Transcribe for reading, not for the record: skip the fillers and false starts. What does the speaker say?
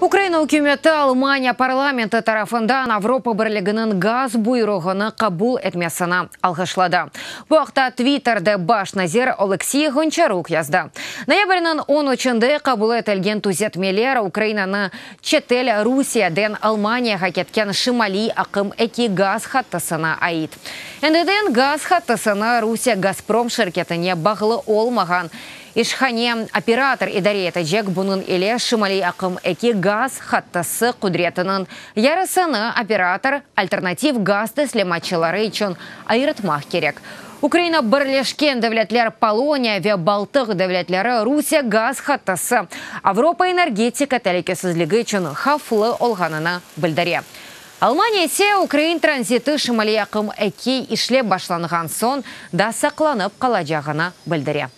Ukraina ükümeti Almaniya parlamenti tarafından Avropa Birliginiñ gaz buyruğını qabul etmesini alğışladı. Bu aqta Twitterde baş nazir Oleksiy Ğonçaruk yazdı. Noyabrniñ on üçünde qabul etilgen tüzetmeler Ukrainanı çetel Rusiyeden Almaniyağa ketken Şimaliy aqım eki gaz hattısına ait. Endiden gaz hattısını Rusiye Gazprom şirketine bağlı olmağan İşhane operator idare etecek, bunıñ ile Şimaliy aqım eki gaz hattısı qudretiniñ yarısını operator alternativ gaz teslimatçıları içün ayırtmaq kerek. Ukraina, Birleşken Devletler, Poloniya ve Baltıq devletleri Rusiye gaz hattısı Avropa energetika telükesizligi içün havflı olğanını bildire. Almaniya ise ukrain tranziti Şimaliy aqım eki işlep başlanğan soñ da saqlanıp qalacağını bildire.